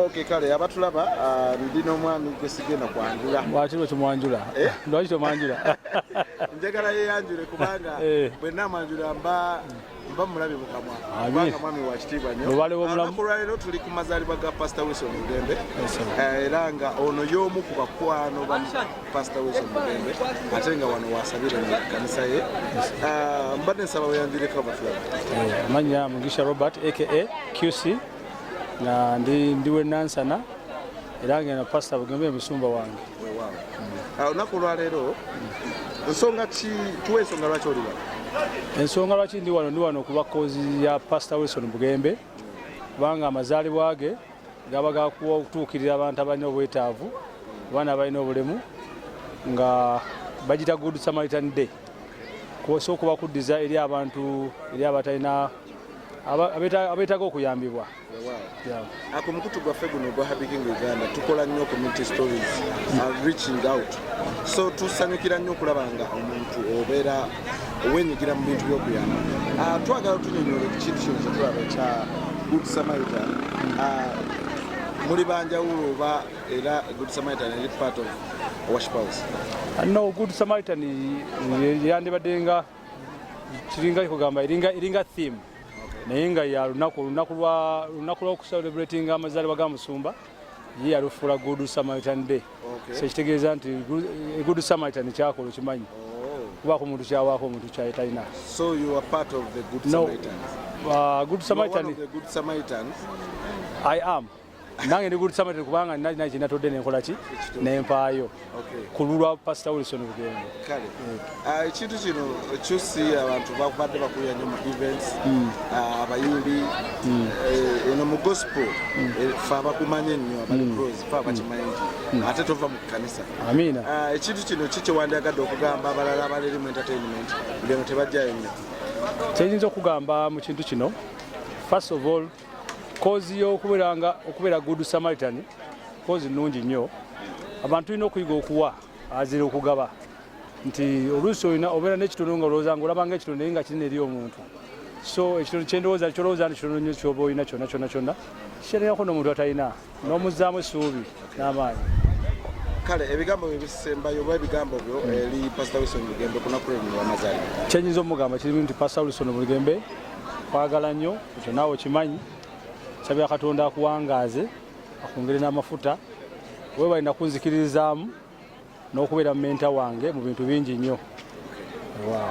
Okay, kale abatulaba, ndi n'omwami gwe sigenda kwanjula. Lwaki lwekimwanjula? Eh? Lwaki tomwanjula? Njagala yeyanjule kubanga bwe namwanjula mba mulabi mukamwa. Amin. Kubanga mwami wa kitiibwa nnyo. Lubale w'obulamu. Olunaku lwaleero tuli ku mazaalibwa ga Pastor Wilson Bugembe. Yes, sir. Era nga ono y'omu ku bakwano ba Pastor Wilson Bugembe, ate nga wano wasabire mu kanisa ye. Mbadde nsaba weyanjuleko abatulaba. Amannya Mugisha Robert aka QC, nga ndi wenansana era nga eno Pastor Bugembe musumba wange. Weewaawo. Olunaku lwaleero nsonga ki? Tuwa ensonga lwaki oli wano. Ensonga lwaki ndi wano, ndi wano kuba cause ya Pastor Wilson Bugembe, kubanga amazaalibwa ge gaba gakuwa okutuukirira abantu abalina obwetaavu, abaana abalina obulemu, nga bagita Good Samaritan Day. So okuba kuddiza eri abantu, eri abatalina, abeetaaga okuyambibwa. Weewaawo. Yeah. Ku mukutu gwaffe guno ogwa Happy King Uganda tukola nnyo community stories, reaching out, so tusanyukira nnyo okulaba nga omuntu obeera owenyigira mu bintu by'okuyamba. Twagala tunyonyole ku kintu kino kyetulaba ekya Good Samaritan. Muli banjawulo oba era Good Samaritan eri part of Worship House? No, Good Samaritan yandibadde nga kiringa kugamba eringa theme, naye nga ya lunaku, olunaku lw'okucelebratinga amazaalibwa ga musumba, ye yalufuula Good Samaritan Day. So ekitegeeza nti Good Samaritan kyakola okimanyi, kubaako omuntu kyawaako omuntu kyatalina. So you are part of the Good No. Samaritans? Good You are one Samaritan. of the Good Samaritans. I am, nange ndi Good Samaritan kubanga nina kyenatodde nenkola ki, nempaayo ku lulwa Pastor Wilson Bugembe. Kale. Ekintu kino kyusi abantu babadde bakulira nnyo mu events, abayimbi, eno mu gospel, fe abakumanyi ennyo abali close, fe abakimanyi nti ate tova mu kkanisa. Amiina. Ekintu kino ki kyewandyagadde okugamba abalala abaleri mu entertainment ngeno tebajjayo nnyo? Kyeyinza okugamba mu kintu kino, first of all, cause y'okubeera nga okubeera Good Samaritan cause nnungi nnyo. Abantu tulina okuyiga okuwa azira okugaba, nti oluusi olina obeera n'ekitono nga olowooza nga olaba nga ekitono, naye nga kinene eri omuntu. So ekitono kyendowooza kyolowooza nti kitono nnyo kyoba olina kyonna kyonna kyonna, kikyererako n'omuntu atalina n'omuzzaamu essuubi n'amaanyi. Kale ebigambo bye bisembayo oba ebigambo byo eri Pastor Wilson Bugembe ku lunaku lweno lwamazaalibwa? Kyenyinza omugamba kirimu nti Pastor Wilson Bugembe, kwagala nnyo, ekyo naawe okimanyi. Nsabira Katonda akuwangaaze, akwongere n'amafuta. Webalina kunzikiririzaamu n'okubeera mentor wange mu bintu bingi nnyo. Wow.